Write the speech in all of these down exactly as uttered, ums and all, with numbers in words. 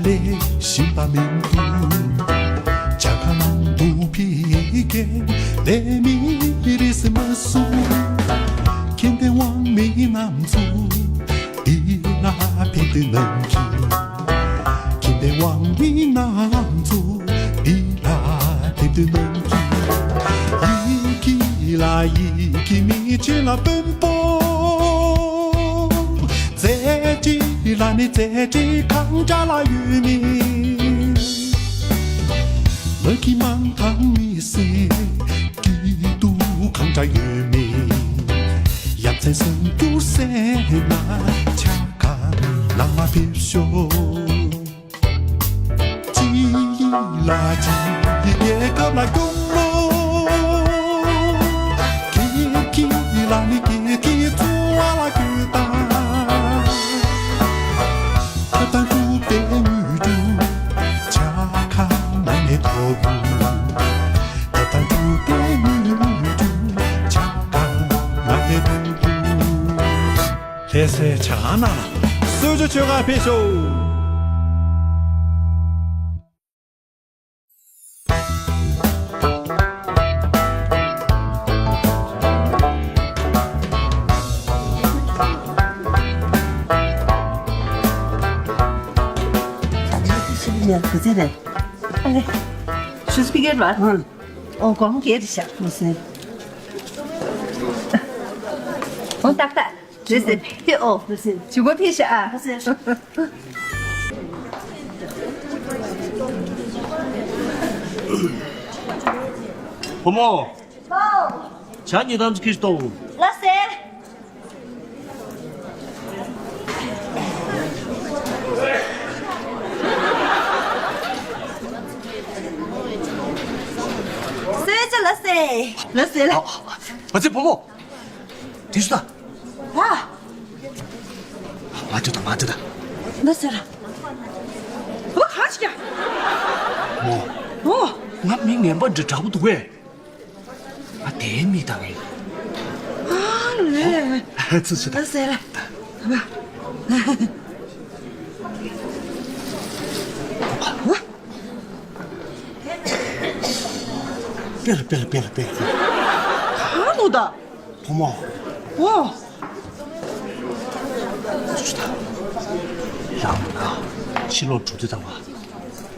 ལས་ཤིང་པ་མིན་འདུག་ཇ་ཁང་དུ་ཕི་ཀེ་ལས་མི་རིས་མ་སུ་ཁྱིམ་པའི་དབང་མི་རྣམས་ཚུ་འདི་ལ་ཕེབས་དུས་ནམ་གྱི། ཁྱིམ་པའི་དབང་མི་རྣམས་ཚུ་འདི་ལ་ཕེབས་དུས་ནམ་གྱི། ཡི་གེ་ལ་ཡི་གེ་མི་ཆེ་ལ་དཔོན་པོ། རྫས་དྲི་ལ་ནི་རྫས་དྲི་གང་འདྲ་ལ་ཡོད་མིན། མ་གི་མང་ཐང་མི་སེ་སྐྱིད་སྡུག་གང་འདྲ་ཡོད་མིན། ཡ་མཚན་སུམ་འགྱུར་སེ་ན་ཆ་ག་ལ་མ་ཕེབས་ཤོག་ཅི་ལ་ཅི་རྒྱལ་ཁབ་ལ་སྐྱོང་ལོ། ཁྱེད་ཀྱི་ལ་ནི་ཁྱེད་ཀྱི་ཚོ་བ་ལ་གྱུར་ད། ད་ལྟ་འགྲུབ་པའི་དངུལ་གྲུ་ཆ་ཁ་ན་ནས་ཐོབ། ད་ལྟ་འགྲུབ་པའི་དངུལ་གྲུ་ཆ་ཁ་ན་ནས་ཐོབ། ལྷ་སའི་བྱ་ཁང་ནང་ལ་གསོལ་ཇ་མཆོད་གར་ཕེབས་ཤོག་ཡ། ཁོ་ཚེ་རེད། ཨ་ལེ། ཆུ་སྤི་གེར་བ། ཨང་། ཨོ་གོང་གེར་ཤག་ཁོ་ཚེ། ཨོ་ཏག་ཏག་རེད་ཟེར་ཕེ་ཨོ། རེད་ཟེར། བྱུག་པ་ཕེ་ཤག་ཨ། ཁོ་ཚེ། བུ་མོ། ཨོ། ཇ་ཉིས་ཐམ་ཅིག་ཁྱེར་ཤོག་ལགས་སེ། གསོལ་ཇ་ལགས་སེ། ལགས་སེ་ལགས། ཨ། ཨ་ཙི་བུ་མོ། དེ་སུ་ད། ཨ། མ་འདུག་ད་མ་འདུག་ད། ལགས་སེ་ལགས། བུ་གང་ཞིག་ཡ། མོ། ཨོ། ང་མི་ངན་པ་འདྲ་འདྲ་པོ་འདུག་གས། ཨ་དེའི་མིག་དང་ངའི། ཨ་ལས། ཚུ་ཚུ་ད། ཟེར། སྤེལ་སྤེལ་སྤེལ་སྤེལ། གང་འདུག་ད། བུ་མོ། ཨོ། ཚུ་ད། རང་ན་ཕྱི་ལོགས་འགྲོ་དུས་དང་བ།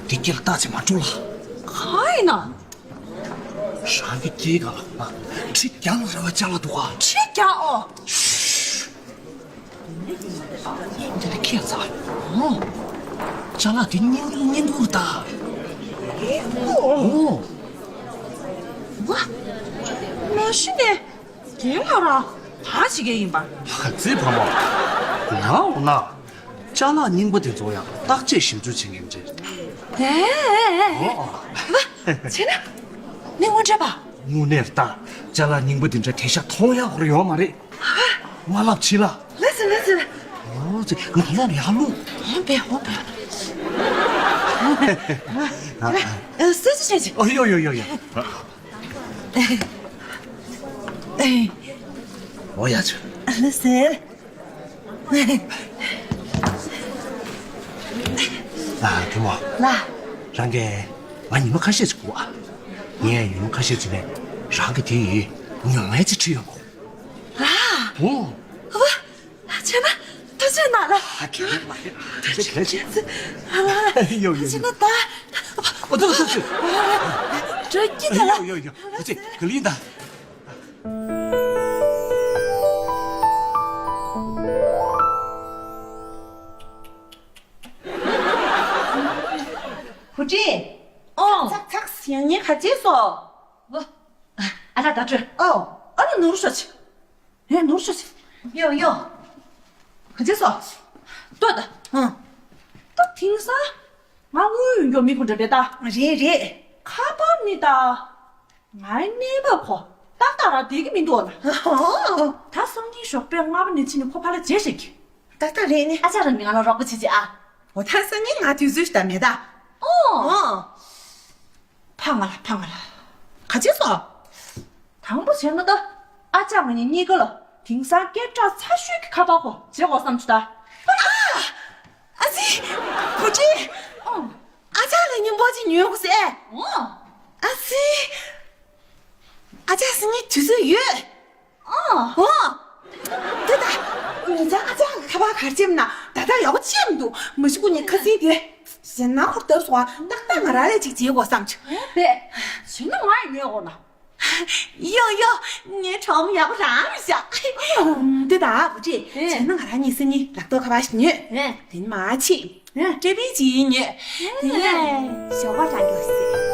འདི་སྐྱེལ་ལྟ་ཚེ་མ་འགྲོ་ལ། གང་ཡིན་ན། རང་གི་སྐྱེས་ག་ལ་ཁྲི་རྒྱང་རེ་བ་ཅ་ལག་འདུག་ག་ཁྲི་རྒྱང་ཨོ། འདི་ལ་ཁྱད་མཚར། ཨོ། ཅ་ལག་འདི་རྙིང་རྙིང་པོ་རེད་ད། ཨོ། ཝ། མ་གཞི་ནས་རྒན་ལགས་རང་གང་བྱེད་མཁན་ཡིན་པ། ཙི་ཕ་མ། ང་འོ་ན། ཅ་ལག་རྙིང་པ་དེ་ཚོ་ཡང་བརྟག་དཔྱད་ཞིབ་འཇུག་བྱེད་མཁན་ཅིག་ཨེ་ཨེ་ཨེ། ཨོ། བྱས་ན། ནི་དངོས་འབྲེལ་པ། དངོས་གནས་ད། ཅ་ལག་རྙིང་པ་དེ་འདྲ་དེ་ཤ་མཐོང་ཡག་ཁོ་ར་ཡོད་མ་རེད། མ་ལབ་བྱིས་ལ། ལགས་སེ་ལགས་སེ། ཨོ་ཙི་ང་ལོག་ཡག་ལུགས། ཧོན་པས་ཧོན་པས། ཨ་ཨ། ཨ་སེ་སེ་སེ་སེ། ཨོ་ཡོ་ཡོ་ཡོ་ཡོ། ཨོ་ཡ་ཆུ། ལགས་སེ། ཨ་བུ་མོ། ལགས། རང་གིས་ང་ཉི་མ་ཁ་ཤས་ཅིག་སྒུག་ཨ། ངས་ཉི་མ་ཁ་ཤས་ཅིག་ནས་རང་གི་དེ་ཡི་ཉོ་མཁན་ཅིག་ཁྲིད་ཡོང་གོ། ལགས། ཨོ། ཨ་བ། བྱས་ན་ཐུགས་རྗེ་གནང་ལགས། ཨ་ཁྱེད་མ་ཁྱེད་ཁྱེད་ཁྱེད། ཨ་ལ་ལ། ཡོ་ཡོ་ཡོ། བྱས་ན་ད། ཨོ་ཐུགས་རྗེ་ཆེ། འགྲོ་གི་ད་ལགས། ཡོ་ཡོ་ཡོ། ཨ་ཅེ་ག་ལི་ད། བུ་ཁྲིད། ཨོ། ཚག་ཚག་ཡང་ཉེ་ག་ཅེས་སོ། ཨོ། ཨ་ལ་ད་ཁྲོད། ཨོ། ཨ་ལ་ནོར་ཤོག་ཅིག་ཨེ་ནོར་ཤོག་ཅིག་ཡོ་ཡོ། ག་ཅེས་སོ། ལྟོས་ད། ཨང་། ད་དེང་སང་། ང་དངུལ་ཡོད་མི་ཁོ་འདྲ་རེད་ད། རེད་རེད། ཁ་པར་ནི་ད། ངའི་གནས་བབ་ཁོ་ཏག་ཏག་རང་བསྡད་ཀྱི་མི་འདུག་ལ། ད་སང་ཉིན་ཞོགས་པ་སྔ་པོ་ནས་ཕྱིན་ནས་ཁོ་ཕར་ལ་མཇལ་བྱེད་ཀྱི། ཏག་ཏག་རེད་ནི། ཨ་ཅག་རང་གིས་ང་ལ་རོགས་པ་བྱེད་ཅིག་ཨ། འོ་ད་སང་ཉིན་ང་དུས་ཚོད་ཞིག་ད་མེད་ད། ཨོ། ཨོ། ཕ་ང་ལ་ཕ་ང་ལ། ག་ཅེས་སོ། དང་པོ་བྱས་ན་ད། ཨ་ཅག་ང་གཉིས་གཉིས་ཀ་ལ་དེང་སང་སྐད་གྲགས་ཚ་ཤོས་ཀྱི་ཁ་པར་ཁོ་བྱེད་དགོས་བསམ་བྱུང་ད། ཨ། ཨ་ཙི། བུ་ཁྲིད། ཉོས་དགོས་ཟེར། ཨོ། ཨ་ཙི། ཨ་ཅག་སང་ཉིན་དུས་ཚོད་ཡོད། ཨོ། ཨོ། དེ་ད། ཉེ་ཆར་ཨ་ཅག་གི་ཁ་པར་ག་རེ་བྱས་མིན་ན་ད་ལྟ་ཡག་པོ་ཆགས་མི་འདུག་མ་གཞི་ཁོ་གཉིས་ཁ་སང་དེ། ཞེད་སྣང་ཁོ་བཏབ་སོང་ཨ། ཏག་ཏག་ང་རང་ལ་ཅིག་བྱེད་དགོས་བསམ་བྱུང་། ཨེ་བས། བྱས་ན་ང་ཡི་ཉོས་དགོས་ན། ཡོ་ཡོ། ངའི་གྲོགས་མོ་ཡག་པོ་རང་རེད་ཤག་འདི་ད་བུ་ཁྲིད། ཨེ། བྱས་ན་ང་རང་གཉིས་སང་ཉིན་ལག་ཐོག་ཁ་པར་ཞིག་ཉོས། ཨེ། དེ་ནས་མར་ཕྱིན། ཨེ། སྤྲད་པའི་ཅིག་ཉོས། དེ་ནས་ཞོགས་པ་རང་རྒྱུགས་ཟེར།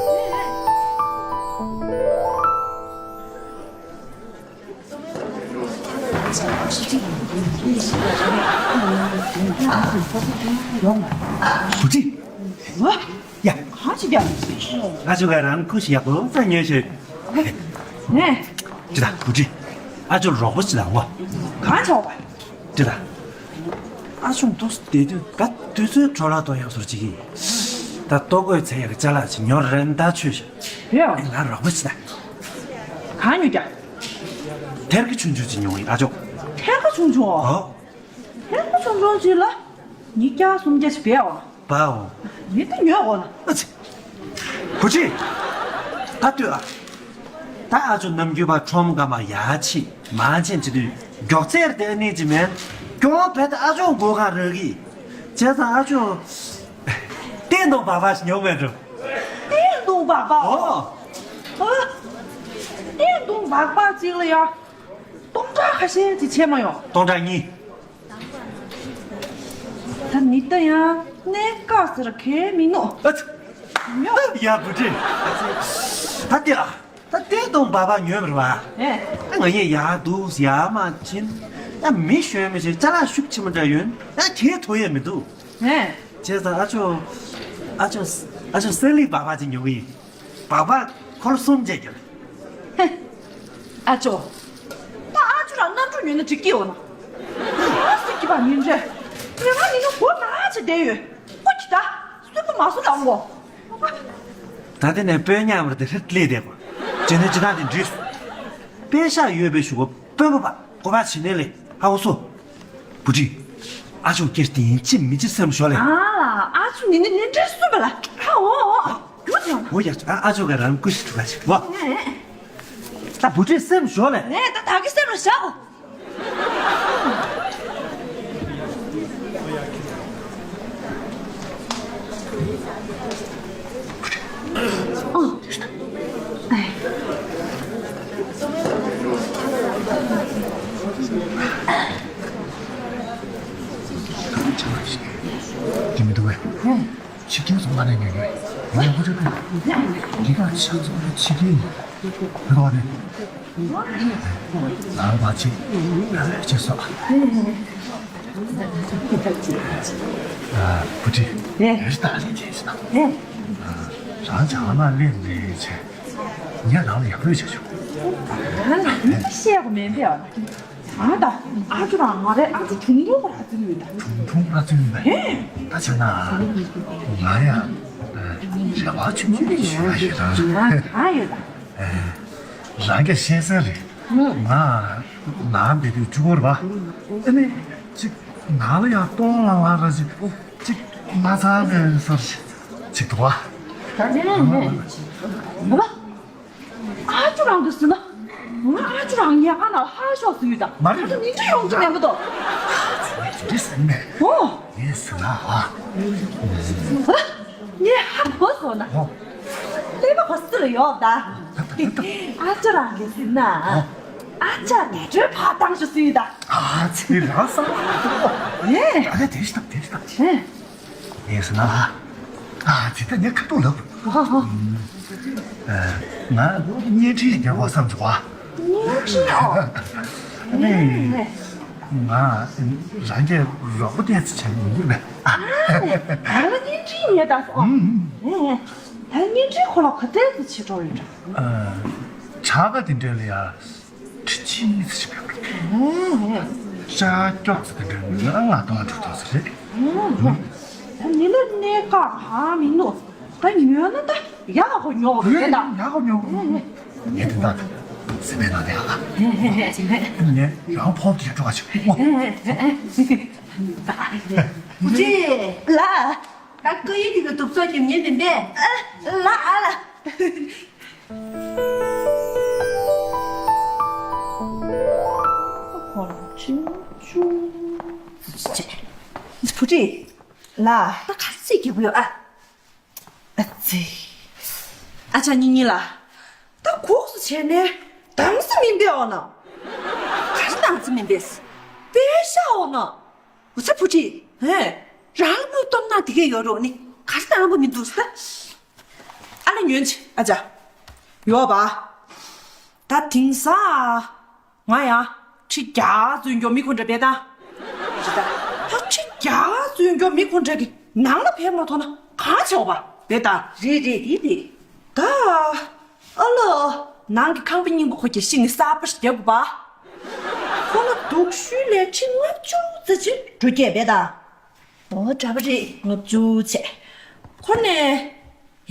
བུ་ཁྲིད། ཨ། ཡ། གང་ཞིག་ཀྱང་། ང་ཚོ་ག་རང་ཁུ་ཞིག་ཡག་པོ་ས་ཉོས་ཤིག་ནས། ཅི་ད་བུ་ཁྲིད། ཨ་ཅོ་རོགས་པ་ཅི་ད་ངོ་། གང་ཆོག་པ། ཅི་ད། ཨ་ཅོ་འདུག་བསྡད་དུས་ད་དུས་ཚོད་འཕྲོ་བརླག་གཏོང་ཡག་བཟོ་ཅིག་ཡིན། ད་ལྟོ་གོས་ཚལ་ཡག་གི་ཅ་ལག་ཅིག་ཉོ་རན་ད་ཆོས་ཤིག་ཡོད། ཨེ་ང་རོགས་པ་ཅི་ད། གང་ཉོ་ཀྱང་། ཐེར་གི་ཆུང་ཆུང་ཅིག་ཉོ་ཡིན་ཨ་ཅོ། ཐེར་གི་ཆུང་ཆུང་། ཨོ། ཐེར་གི་ཆུང་ཆུང་ཅིག་ལ། ཉིས་བརྒྱ་སུམ་བརྒྱ་ཅིག་བས་འོ། པའོ། མི་དེ་ཉོས་འོ་ན། ཨ་ཙི། བུ་ཁྲིད། ད་ལྟོས་ཨ། ད་ཨ་ཅོ་ནམ་རྒྱུན་པ་ཁྲོམ་ག་མ་ཡ་ཆི་མ་ཆེན་ཅི་དུས་མགྱོགས་ཚད་དེ་ནི་ཅི་མེད། སྐྱོ་བོ་བས་ད་ཨ་ཅོ་མགོ་གང་རོལ་གི། བྱས་ཙང་ཨ་ཅོ། ཏན་ཏོང་བག་བག་ཞིག་ཉོ་མེད་འགྲོ། ཏན་ཏོང་བག་བག་ཨོ། ཨ། ཏན་ཏོང་བག་བག་ཅིག་ལ་ཡ། སྟོང་ཕྲག་ཁ་ཤས་ཅིག་ཆད་མ་ཡོང་། སྟོང་ཕྲག་གཉིས། ད་ནི་ད་ཡང་གནས་སྐབས་སུ་ར་གས་མི་ནོ། ཨ་ཙི། ཉོ། ཡ་བུ་ཁྲིད། ད་དེ་ཨ། ད་ལྟོས་ཏོང་བག་བག་ཉོས་མེད་པ། ཨེ། ད་ང་ཡི་ཡ་འདུག་ཡ་མ་ཕྱིན། ད་མི་གཞོན་མི་ཞིག་ཅ་ལག་ཤུགས་ཆེ་མོ་འདྲ་ཡོད། ད་ཁྱེད་ཐུག་ཡས་མི་འདུག་ཨེ། བྱས་ཙང་ཨ་ཅོ། ཨ་ཅོ། ཨ་ཅོ་སེ་ལི་བག་བག་ཅིག་ཉོ་གི་ཡིན། བག་བག་འཁོར་གསུམ་བཅས་ཀྱང་། ཧེ། ཨ་ཅོ། ད་ཨ་ཅོ་རང་གནམ་གྲུ་ཉོས་ན་འགྲིག་གི་ཡོད་ན། ཨ་སི་ཀི་བ་ཉིན་རེ། ཉི་མ་ཉིན་ནུ་སྒོ་ན་ཆེ་བསྡད་ཡོད། ཨོ་ཁྱི་ད། སུས་པོ་མ་སུ་ལ་འོང་གོ། ད་དེ་ནས་དཔོན་ཉམས་རེ་དེ་ཧྲིལ་ལེ་བསྡད་གོ། ཇེ་ནེ་ཇི་ད་དེ་འདྲིས། དཔེ་ཤག་ཡོད་པའི་ཞུ་གོ་དཔོན་པོ་པ་གོ་པ་བྱིན་ནས་ལེ་ཧ་འོ་སོ། བུ་ཁྲིད། ཨ་ཅོ་སྐྱེར་དེ་ཡིན་ཅི་མི་ཅི་སེམས་ཤོར་ལེ། ཨ་ལ་ཨ་ཅོ་ནི་ནི་ནི་འདྲེ་སུ་བ་ལ་ཧ་འོ་འོ། རྒྱུ་དེ་འོ་ཡ། ཨ་ཨ་ཅོ་ག་རང་སྐུ་ཞིག་གྲུ་ག་ཞིག་བ། ད་བུ་ཁྲིད་སེམས་ཤོར་ལེ། ནས་ད་ད་གི་སེམས་ལ་བཞག་གོ། དེ་མི་འདུག་གས། ཕྱི་རྒྱལ་སོང་མ་རེད་ཉོ་ཉོ། ང་ཡང་ཁོ་ཚོ་ཕེབས། འདི་ག་ཆ་ཚང་ཕྱི་རྒྱལ་ཡིན། འགྲོ་བ་རེད། ལ་བ་ཆེ། ཆེ་སོ། ཨ། བུ་ཁྲིད། ཨེ། ཡོད་ད་ལས་བྱས་ཤི་ན། ཨེ། རང་ཅག་ཨ་མ་ལེན་རེད་བྱས། ངས་རང་ལ་ཡག་པོ་བྱས་བྱུང་། ང་ལ་ཡིན་པ་བཤད་དགོས་མེད་པས། ཨ་ད་ཨ་ཅོ་རང་ང་རའི་ཨ་ཅོ་ཁྲུང་ཁྲུང་པ་ར་བརྩི་ཡོད་ད། ཁྲུང་ཁྲུང་པ་ར་བརྩི་ཡོད་པས། ཧེ། ད་བྱས་ན་ང་ཡང་རེ་བ་ཆུང་ཆུང་ཞིག་ཞུ་ཡ་ཡོད་ད། ང་ད་ཡོད་ད། རང་གིས་ཤེས་གསལ་རེད། ང་ནང་བསྡད་དུས་གཅིག་པོ་རེད་པ། ཨ་ནི་ཅིག་ནང་ལ་ཡང་གཏོང་ལང་ལང་ར་ཅིག་ཅིག་མ་ཚང་མེད་ས་རེ་ཅིག་འདུག་པ། ད་དེ་ནས་ནས་ཨ་ཅོ་རང་གིས་ཟེར་ན། ང་ཨ་ཅོ་རང་ཉལ་ཁང་ནང་ཧ་ཤོག་ཟེར་ཡོད་ད། མ་རེད། ད་ཉིན་གཅིག་ཡོང་རྒྱུ་མེད་མ་གཏོགས། དེ་འདྲ་ཟེར་མེད། ཨོ། ངས་ཟེར་ན་ཨ། ངས་ཧ་གོ་སོང་ན། ཨོ། ཀླད་པ་ག་ས་ལ་ཡོད་ད། ཨ་ཅོ་རང་གིས་ཟེར་ན། ཨོ། ཨ་ཅག་ནེ་ཊོའི་ཕར་བཏང་ཤོག་ཟེར་ཡོད་ད། ཨ་ཙི་རང་བསམ་པ་ཁོ་ཐུག་གོ། ཨེ། ད་ལྟ་དེ་ཞིག་དང་དེ་ཞིག་དང་། ཨེ། ངས་ཟེར་ན་ཨ། ཨ་ཙི་ད་ངས་ཁ་ཐུག་ལབ། ཨ་ཨ། ཨ། ང་བརྙན་འཕྲིན་རྒྱག་དགོས་བསམ་བྱུང་བ། བརྙན་འཕྲིན་ཨོ། ཨ་ནི། ཨེ། ང་རང་གི་རོགས་པ་ཏོག་ཙམ་བྱེད་མི་འདུག་ནས། ཨ། ཨ་ནི་ད་ལ་བརྙན་འཕྲིན་ཉེ་ད་སོ། ཨུམ། ཨེ། ད་བརྙན་འཕྲིན་ཁོ་ལ་ག་ཏོག་ཙམ་བྱེད་འགྲོ་ཡོད་འདྲ། ཨ། བྱ་དགའ་དེ་འདྲ་ལ་ཡ། ཁྲི་གཅིག་ཙམ་ཞིག་ཕེབས་འགྲོ། ཤ་སྐྱོགས་ཙམ་དེ་འདྲ་ལྔ་སྟོང་དྲུག་སྟོང་ཙམ་རེད། ད་མི་ལ་གནས་སྐབས་གང་མི་འདུག་ད་ཉོས་ན་ད་ཡག་གོ་ཉོ་གོ་རེད་ད། ཡག་གོ་ཉོ་གོ། ངས་དེ་དག་སེམས་པའི་ནང་ནས་ཨ། ངས་རང་ཕོག་གི་འགྲོ་བ་ཞིག་ཨོ། ཅི་ལ། ད་ཀ་ཡེ་གི་གི་དུག་ཚོགས་ཀྱི་ཉེ་དེ་འདས། ཨ་ལ་ཨ་ལ། བུ་ཁྲིད། ལ། ད་ག་ཚོད་སྐྱིད་པོ་ཡོད་ཨ། ཨ་ཙི། ཨ་ཅག་སྙིང་ཉེ་ལ། ད་གོགས་སུ་བྱས་ནས་དྭངས་ས་མིན་པའི་འོ་ན། ག་རེ་དྭངས་ས་མིན་པས། པེ་ཤ་འོ་ན། འོ་ཚ་བུ་ཁྲིད། ཧེ། རང་ལ་དངུལ་སྟོབས་ན་དེ་གས་ཡོད་རོགས་ནི་ག་རེ་དྭངས་པོ་མི་འདུག་ས། ཨ་ལ་ཉོན་ཆི་ཨ་ཅག་ཡོད་པ། ད་དེང་སང་། ང་ཡང་ཁྲི་བརྒྱ་འཛུལ་མགྱོགས་མི་ཁོ་འདྲ་བས་ད། རེད་ད། ཨ་ཁྲི་བརྒྱ་འཛུལ་མགྱོགས་མི་ཁོ་འདྲ་གི་ནང་ལ་ཕེབས་མ་ཐོག་ན་གང་བྱེད་འོ་བ་བས་ད། རེད་རེད་རེད་རེད། ད། ཨ་ལོ། ནང་གི་ཁང་པ་སྙིང་པོ་ཁོ་གྱིས་ཤི་ནི་གསར་པ་ཞིག་རྒྱག་དགོས་པ། ཁོ་ན་སྡུག་ཤུལ་ལས་ཁྲི་ལྔ་བཅུ་ཙམ་ཅིག་འགྲོ་སྐྱེས་བས་ད། འོ་འདྲ་པོ་རེད། ལྔ་བཅུ་བྱས། ཁོ་ནས།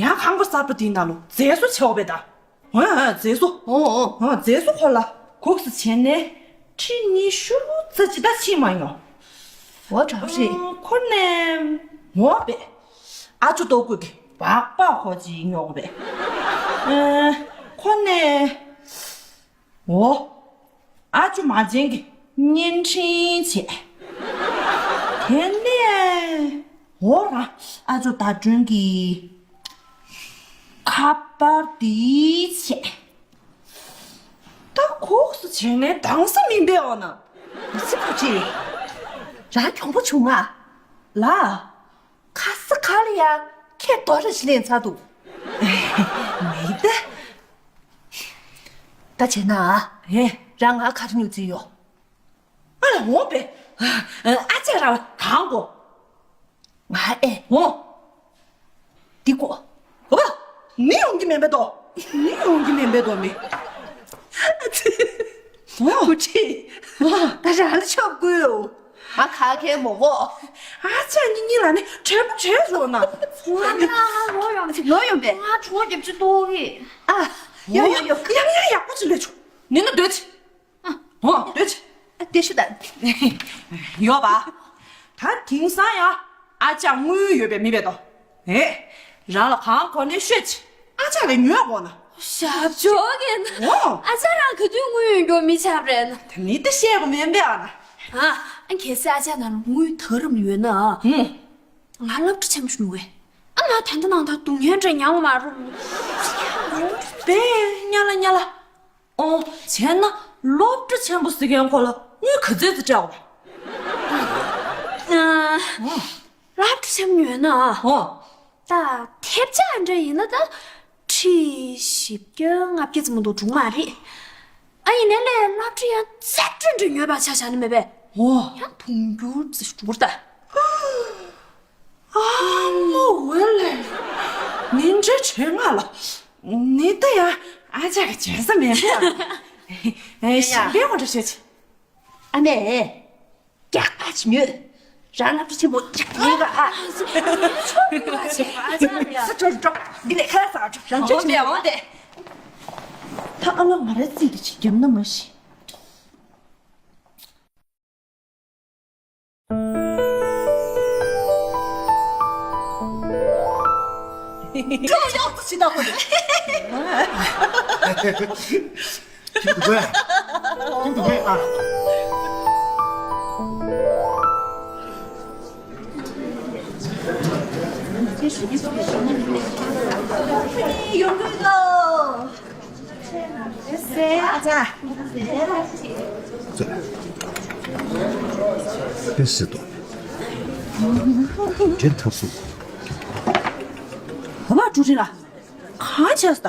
ཡང་ཁང་པ་གསར་པ་དེའི་ནང་ལ་མཛེས་བཟོ་བྱེད་འོ་བས་ད། ཨ་ཨ་མཛེས་བཟོ། ཨོ་ཨོ་ཨ་མཛེས་བཟོ་ཁོ་ལ་གོགས་སུ་བྱས་ནས་ཁྲི་ཉི་ཤུ་ཙམ་ཅིག་ད་ཕྱིན་མ་ཡོང་། འོ་དྲག་རེད། ཨ་ཁོ་ནས་ངོ་བས་ཨ་ཅོ་ལྟོ་གོས་ཀྱི་སྦག་སྦག་ཁོ་ཅིག་ཉོ་བས། ཨ་ཁོ་ནས་འོ་ཨ་ཅོ་མ་བྱན་གྱི་བརྙན་འཕྲིན་བྱས། དེ་ནས་འོ་རང་ཨ་ཅོ་ཟླ་སྒྲོན་གྱི་ཁ་པར་དེ་བྱས། ད་གོགས་སུ་བྱས་ནས་དྭངས་ས་མིན་པའི་འོ་ན། མི་ཚེ་བུ་ཁྲིད། རང་གྱོང་པོ་བྱུང་ང་། ལ། ཁ་ས་ཁ་ལ་ཡ་ཁྱེད་རྡོ་ར་ཞིག་ལེན་ཚར་འདུག་མི་ད། ད་བྱས་ན། ཨེ། རང་ང་ག་རེ་ཉོ་རྩིས་ཡོད། ཨ་ལ་འོང་པས། ཨ་ཅག་རང་གང་གོ་ང་ཨེ། འོ། འདི་གོ་འོ་པ། ནི་ཡོང་གི་མེད་པས་དོ། ནི་ཡོང་གི་མེད་པས་དོ་མི། འོ་ཁྲི། ད་རང་ལ་ཆོབ་དགོས། ང་ག་གེ་མོ་གོ་ཨ་ཅག་གཉིས་གཉིས་ལ་ནི་དྲན་པ་བྲལ་འགྲོ་ན། ང་ལོ་ཡོང་ཅིག་ལོ་ཡོང་པས། ང་གྲོ་རྒྱབ་ཅིག་ལྟོགས་གི་ཨ། ཡོ་ཡོ་ཡོ། ཡང་ཡང་ཡག་པོ་ཅིག་ལས་བྱུང་། ནི་ནི་སྡོད་ཅིག་འོ་སྡོད་ཅིག་དེ་ཤུ་ད། ཡོད་པ། ད་དེང་སང་ཡང་ཨ་ཅག་དངུལ་ཡོད་པའི་མི་བས་དོ། ཨེ། རང་ལ་གང་གོ་ནས་ཤོད་ཅིག་ཨ་ཅག་ལས་ཉོས་དགོས་ན། ཞབས་ཇོ་གན། འོ། ཨ་ཅག་རང་ག་དུས་དངུལ་ཡོད་མགྱོགས་མི་ཆགས་རེད་ན། ད་མི་དེ་བཤད་པ་མིན་པས་ཨ་ན། ཨ། ཨ་གལ་སྲིད་ཨ་ཅག་ནང་ལ་དངུལ་ད་རུང་ཡོད་ན། ཧུམ། ང་སློབ་གྲྭ་ཆེན་པོ་ཞིག་ནུ་བས། ཨ་ང་ད་ལྟ་ནང་ད་སྡུག་བསྔལ་འདྲ་མྱངས་མ་རུང་། པས་ཉ་ལ་ཉ་ལ། ཨོ། བྱས་ན་སློབ་གྲྭ་ཆེན་པོ་ཟེར་མཁན་ཁོ་ལ་དངུལ་ག་ཚོད་ཙམ་སྤྲད་དགོས། ཨ། སློབ་གྲྭ་ཆེན་པོ་ཡོད་ན། ཨོ། ད་ཐེབས་ཆག་འདྲ་ཡིན་ན་ད་ཁྲི་བཞི་བརྒྱ་ལྔ་བརྒྱ་ཙམ་མ་གཏོགས་འགྲོ་གི་མ་རེད། ཨ་ཡིན་ནའི་ལས་སློབ་གྲྭ་ཡང་རྩེ་སྤྲོ་འདྲ་ཉོས་པ་ཆ་བཞག་ན་མེད་པས། ཨོ། ཡང་དུང་འགྱུར་ཙམ་འགྲོ་གི་རེད་ད། ཨ་མོ་ཝེ་ལེ། ནིན་ཇའི་ཆེད་མངགས་ལ། ནི་ད་ཡ་ཨ་ཅག་གི་བྱེད་ས་མེད་པ། ཨེ་གཞན་པའི་ངོ་འདྲ་བྱེད་ཅི། ཨ་མས། རྒྱགས་པ་ཅི་ཉོས། རང་ལ་ཕྲུ་ཆེན་པོ་རྒྱགས་ཉོས་ག་ཨ། ས་འགྲོ་འགྲོ། འདི་ལས་ཁ་ས་འགྲོ། རང་ཆོས་ཆེན་པོ། ད་ཨ་ལ་ང་རའི་རྩིས་དེ་ཅིག་རྒྱབ་ན་མ་ཤི། ཁྱོད་ཡག་ཏུ་ཕྱིན་ད་ཧོ། ཁྱིམ་དུ་བས། ཁྱིམ་དུ་བས་ཨ། ཡོང་གི་འདུག་ཨ་ཅག་དེ་སྲིད་དོ། དྲན་ཐུབ་སོང་། འོ་མ་ཀྲུའུ་ཀྲིན་ལགས། གང་བྱས་སོང་ད།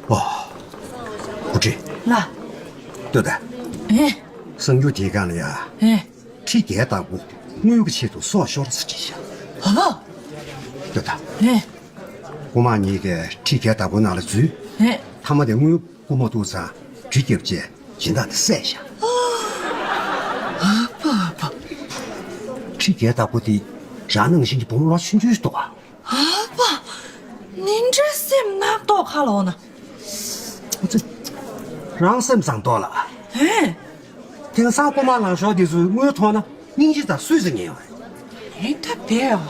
ཨོ། ཀྲུའུ་ཀྲིན། ལགས། ལྟོས་དང་། ཨེ། གསར་འགྱུར་དེའི་སྒང་ལ་ཡ། ཨེ། ཁྲི་བརྒྱའི་བདག་པོ་དངུལ་གྱི་ཆེད་དུ་སྲོག་ཤོར་ཟེར་བྲིས་ཤག་ཨ་ཕ། ལྟོས་དང་། ཨེ། རྐུན་མ་གཉིས་ཀས་ཁྲི་བརྒྱའི་བདག་པོའི་ནང་ལ་འཛུལ། ཨེ། མཐའ་མ་དེ་དངུལ་རྐུ་མ་ཐུབ་ཙང་གྲི་བརྒྱབ་བྱས་སྦྱིན་བདག་དེ་བསད་ཤག་ཨ་ཕ་ཨ་ཕ། ཁྲི་བརྒྱའི་བདག་པོ་དེ་རང་ནང་བཞིན་གྱི་བུ་མོ་ལོ་ཆུང་ཆུང་ཞིག་འདུག་ག་ཨ་ཕ། ནིན་ཇའི་སེམས་ནག་ཏོག་ཁ་ལོག་ན། རང་སེམས་བཟང་ཏོག་ལ། ཧེ། དེང་སང་རྐུན་མ་ལངས་ཤོག་དེ་ཚོས་དངུལ་མཐོང་ན་སྙིང་རྗེ་དང་སུས་ཟེར་ཉན་ཡོང་། ཨེ་ད་བས་འོ་ན།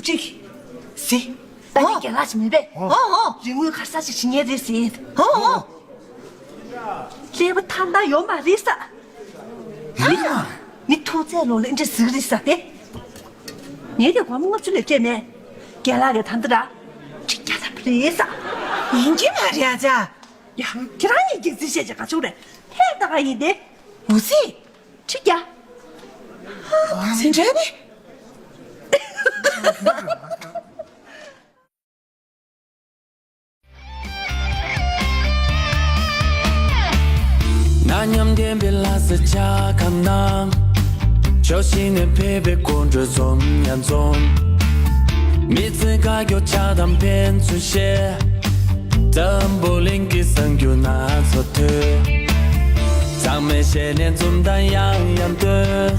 བུ་ཁྲིད་ཀྱི། ཟི། ད་ནི་རྒན་ལགས་ཞིག་མིན་པས། ཨོ་ཨོ། རིན་དངུལ་ག་ས་ཞིག་བྱིན་ངེས་རེད་ཟེར། ཨོ་ཨོ། ཀླད་པ་ཐང་ཐང་ཡོད་མ་རེད་ས། ཡིན་མ། མི་ཐུག་ཚད་ལོ་ལ་འདྲ་ཟིག་རེད་ས་དེ། ངས་དེ་སྒོར་མོ་ལྔ་བཅུ་ལས་སྤྲད་མེད། རྒན་ལགས་ཀྱི་ད་འདི་ར། ཁྲི་བརྒྱ་ཐམ་པ་རེད་ས། ཡིན་གྱི་མ་རེད་ཨ་ཅག་ཡ། ཁྱེད་རང་གཉིས་འགྱིག་རྩིས་བཤད་ཅིག་ག་ཚོད་རེད། ཧེ་ད་ག་ཡིན་དེ། འུ་ཚེ། ཁྲི་བརྒྱ། ཟིན་བྲལ་ནི། ཉམས་ལྡན་པའི་ལྷ་སའི་ཇ་ཁང་ནང་། ཕྱོགས་བཞི་ནས་ཕེབས་པའི་དཀོན་མཆོག་འཛོམས་ཡང་འཛོམས། མི་ཚེ་དཀའ་སྐྱོ་ཆགས་སྡང་ཕན་ཚུན་བཤད། འཛམ་བུ་གླིང་གི་གསར་འགྱུར་སྣ་ཚོགས་ཐོས། ཚང་མའི་ཞལ་ནས་འཛུམ་མདངས་ཡང་ཡང་སྟོན།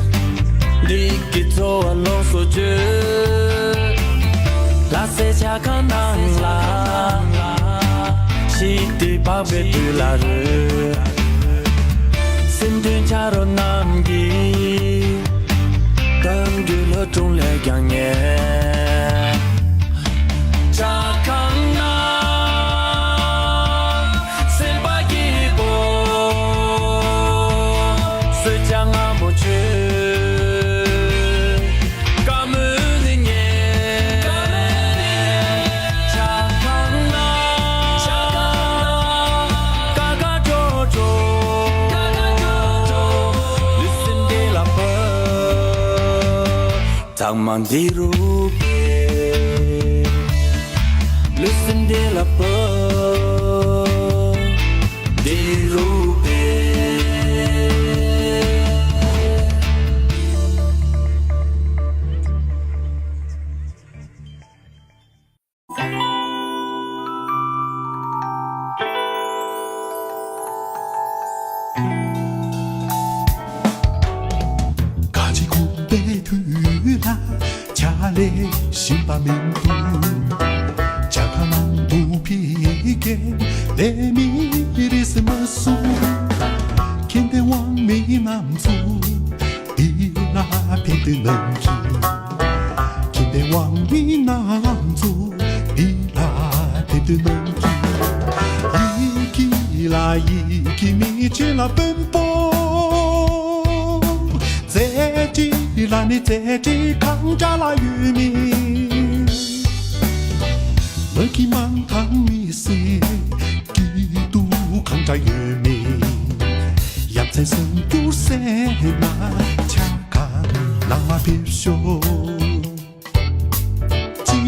འདི་གི་འཚོ་བ་ལོངས་སུ་སྤྱོད། ལྷ་སའི་ཇ་ཁང་ནང་ལ། ཞི་བདེ་འཕགས་པའི་འདུན་ལ་རོལ། སེམས་དོན་ཆ་རོགས་རྣམས་ཀྱིས། གཏམ་རྒྱུད་ལྷ་སྒྲུང་ལས་ཀྱང་ཉེ། ཇ་ཁང་ནང་སེམས་པ་སྐྱིད་པོ། གསོལ་ཇ་མངར་མོ་མཆོད། བཀའ་མོལ་ནི་ཉེ། ཇ་ཁང་ནང་དཀའ་དཀའ་སྤྱོ་སྤྱོ། ལུས་སེམས་བདེ་ལ་ཕན། ཚང་མ་འདི་རུ་ཕེབས། ལུས་སེམས་བདེ་ལ་ཕན། འདི་རུ་ཕེབས། གང་ཅི་ཁུག་པའི་དུས་ལ་ཇ་ལས་གཞན་པ་མི་འདུག་ཇ་ཁང་ནང་དུ་ཕེབས་མཁན་ལས་མི་རེ་ཟིན་མ་སོང་། མཁྱེན་ལྡན་དབང་མི་རྣམས་ཚོ་འདི་ལ་ཕེབས་དུས་ནམ་གྱི། མཁྱེན་ལྡན་དབང་མི་རྣམས་ཚོ་འདི་ལ་ཕེབས་དུས་ནམ་གྱི། ཡི་གེ་ལ་ཡི་གེ་མི་ཆེ་ལ་དཔོན་པོ། རྩེད་འགྲན་ལ་ནི་རྩེད་འགྲན་གང་འདྲ་ལ་ཡོད་མེད། མ་གི་མང་ཐང་མི་སེ་སྐྱིད་སྡུག་གང་འདྲ་ཡོད་མེད། ཡ་མཚན་སུ་འགྱུར་སེ་ན་ཆ་ག་ནང་མ་ཕེབས་ཤོག་ཅི་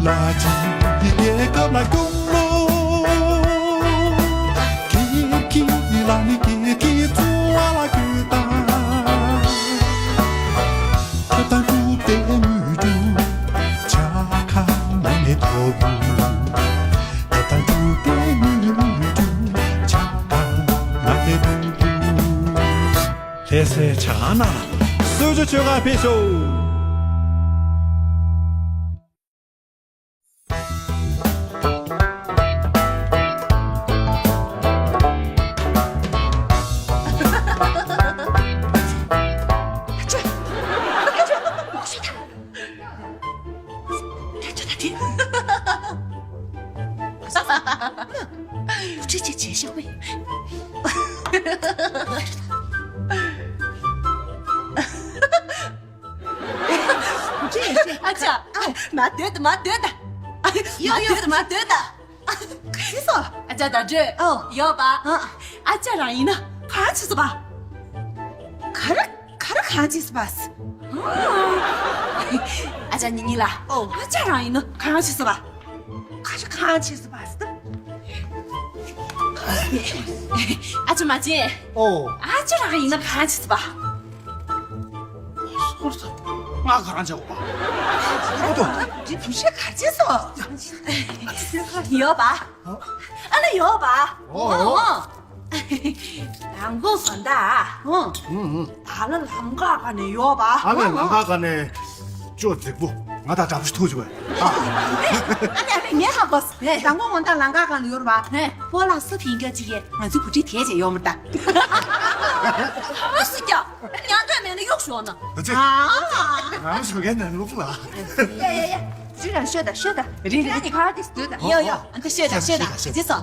ལ་ཅི་རྒྱལ་ཁབ་ལ་སྐྱོང་ལོ། ཁྱེད་ཀྱི་ལ་ནི་ཁྱེད་ཀྱི་འཚོ་བ་ལ་སྐྱོད་དང་། ད་ལྟ་འགྲུབ་པའི་དངོས་གྲུབ་ཆ་ཁ་ནང་ནས་ཐོབ། ད་ལྟ་འགྲུབ་པའི་དངོས་གྲུབ་ཆ་ཁ་ནང་ནས་ཐོབ། ལྷ་སའི་ཇ་ཁང་ནང་ལ་གསོལ་ཇ་མཆོད་གར་ཕེབས་ཤོག་བུ་ཁྲིད་ཅིག་བྱས་ཤོག་པས། ཨ་ཅག་མ་སྡོད་ད། མ་སྡོད་ད། ཡོ་ཡོ། མ་སྡོད་ད། མ་སྡོད་ད། ཨ་ཅག་བརྡ་སྤྲོད། ཨོ། ཡོད་པ། ཨ། ཨ་ཅག་རང་ཡིན་ན་གང་བྱེད་སོང་པ། ག་རེ་ག་རེ་གང་བྱེད་སོང་པ། ཨ་ཅག་ཉི་ཉི་ལ། ཨོ། ཨ་ཅག་རང་ཡིན་ན་གང་བྱེད་སོང་པ། ག་རེ་གང་བྱེད་སོང་པ། ཨ་ཅག་མ་བྱེད། ཨོ། ཨ་ཅག་རང་ཡིན་ན་གང་བྱེད་སོང་པ། སོར་ས། ང་ག་རང་བྱ་བ། ཨོ་ཏོ། འདི་བུ་ཤ་གར་བྱེད་སོ། ཡོད་པ། ཨ་ལ་ཡོད་པ། ཨོ། ཨོ། དང་པོ་སོ་ད། ཨོ། ཨུ་ཨུ། ད་ལ་ལམ་ཁ་ག་ནས་ཡོད་པ། ཨ་ལ་ལམ་ཁ་ག་ནས་ཅོ་རྫིག་པོ་ང་ད་དྲ་བ་ཐུག་ཅིག་བས། ཨ་ལ་ཨ་ལ་ངས་ཧ་གོ་སོང་། དང་པོ་ང་ད་ལམ་ཁ་ག་ནས་ཡོད་པ། སྤོ་ལགས་སུ་ཕིང་ག་ཅིག་ཡས་ང་ཚོའི་བུ་ཁྲིད་དེ་བྱས་ཡོང་མི་ད། ཨ་སུ་ཀྱང་ཉང་ཐོས་མེད་ན་གཡུག་ཞོག་ན། ཨ་ཙི། ཨ། ང་ཞོགས་ཀའི་ནང་ལོགས་ལ། ཡ་ཡ་ཡ། ཅི་རང་ཤོད་ད་ཤོད་ད། རེད་རེད་རེད། ཁ་དེ་སྡོད་ད། ཡ་ཡ། ཨ་ད་ཤོད་ད་ཤོད་ད། ཅི་སོ།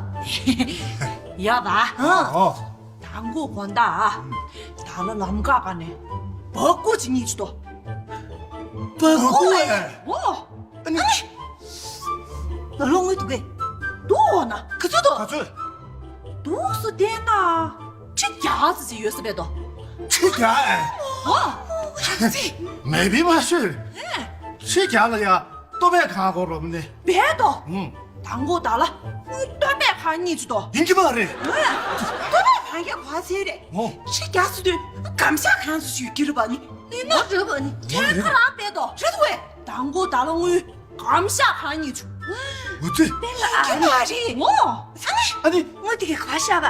ཡ་བ། ཨོ། དང་པོ་དགོང་དག་ད་ལ་ལམ་ཁ་ག་ནས་བ་ཀོ་ཅིག་རྙེད་ཅི་ཏོ། བ་ཀོ་ཨེ། ཨོ། ཨ་ནི། ལ་ལོ་དངུལ་འདུག་གས། འདུག་འོ་ན། ག་ཚོད་འདུག་ག་ཚོད། འདུག་སུ་བལྟས་ན། ཁྲི་བརྒྱ་ཙམ་ཅིག་ཡོད་ས་རེད་དོ། ཁྲི་བརྒྱ་ཨེ། ཨོ། ཨ་ཙི། མེད་པའི་མ་ཤོད། ཨེ། ཁྲི་བརྒྱ་ལ་ཡ་ལྟོ་ཕད་གང་གོ་རོམ་ནི། བས་དོ། ཨུང་། དང་པོ་ད་ལ་དངུལ་ལྟོ་ཕད་གང་རྙེད་ཅི་དོ། ཡིན་གྱི་མ་རེད། ཨེ། ལྟོ་ཕད་གང་རྙེད། ག་བ་ཚེ་རེད། ཨོ། ཁྲི་རྒྱ་སུ་དུས་གམ་ཤག་གང་སུ་ཞུ་གི་རུ་བ་ནི། ནི་ན་རུ་བ་ནི། ཁྱེད་ཁ་ལག་པས་དོ་རེད་དོ་བས། དང་གོ་ད་ལོ་ངུ་གམ་ཤག་གང་ཉིད་ཆུ། འུ་ཚེ། པེ་ལ་ཨ་ནི་ཨ་རི་ངོ་ཨ་ནི། ངོ་དེ་ག་བ་ཤ་བ།